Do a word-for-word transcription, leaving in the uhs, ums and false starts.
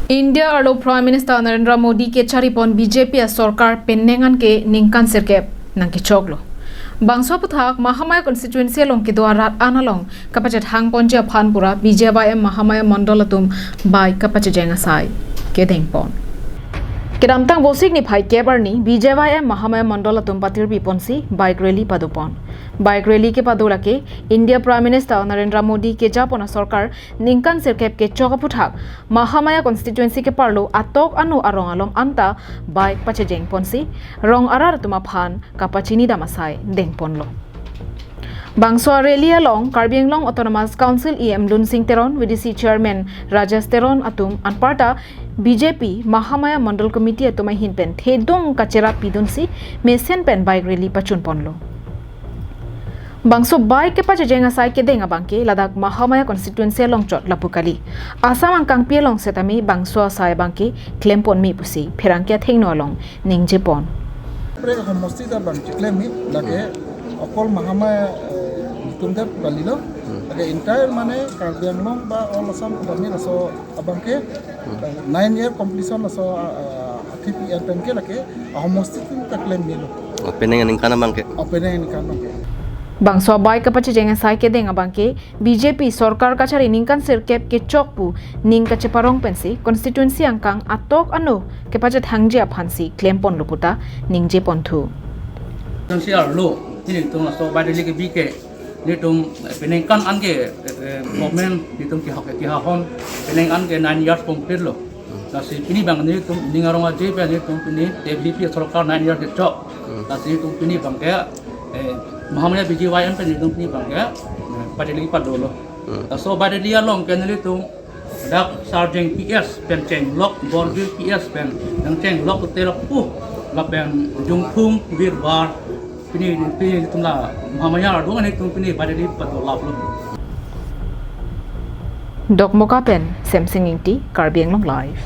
India arlo Prime Minister Narendra Modi kecharipon B J P asorkar penang an ke ningkan sirkep nangkechoklo. Bangso aphuthak Mahamaya constituency along kedo arat an along kapachethangponji aphan pura B J Y M Mahamaya Mondol atum bike kapachejeng asai kedengpon. Kedamtang Vosik niphai kep arni B J Y M Mahamaya Mondol atum patirpiponsi bike rally padopon. Bike rally kepado lake India Prime Minister Narendra Modi kejapon asorkar ningkan sirkep kechok aphuthak Mahamaya constituency keparlo atok anu arong alom anta bike pachejengponsi rong arat atum aphan kapachinidam asai dengponlo. Bangso rally along Karbi Anglong Autonomous Council E M Lunsing Teron, V D C Chairman Rajesh Teron atum anparta B J P Mahamaya Mondol Committee atum ahin pen thedung kacherap pidunsi mesen pen bike rally pachunponlo. Bangso bike kepachejeng asai kedeng abangke ladak Mahamaya constituency along chot lapu kali. Assam angkangpi along setame bangso asai abangke klemponme pusi pherangke athengno along ningjepon. Pre homosti ta bang chiklem mi lake okol Mahamaya, eh, nitum dep kali lo. Lake entire mane Karbi Anglong ba all Assam kami laso abangke, eh, nine year completion laso, ah, ah, T P N pen ke lake ahomosti tum ta klemmelo. Opening aningkan abangke. Opening aningkan abangke. Bangso bike kapachejeng asai kedeng abangke B J P sorkar kachari ningkan sirkep kechok pu ning kacheparong pensi constituency angkang atok anu kepachethangji aphansi klemponlo puta ningjeponthu. Constituency arlo nelitum laso bike rally kebi ke nelitum penang an ke, eh, eh, government nelitum kehok kehahon penang an ke nine years complete lo. Lasi pini bang nelitum ning arong aje pen nelitum pini B J P sorkar nine years kechok. Lasi nelitum pini bangke, eh, Mahamaya B J Y M pen nelitum pini bangke, eh, bike rally padolo. Laso bike rally along ke nelitum dak Sarjeng P S pen chenglok, Borbil P S pen nangchenglok te lapu lapen Jungphung Birbar pini pini nelitum la Mahamaya ardung nelitum pini bike rally padolaplo. Dokmoka pen Semsing Ingti, Karbi Anglong Live.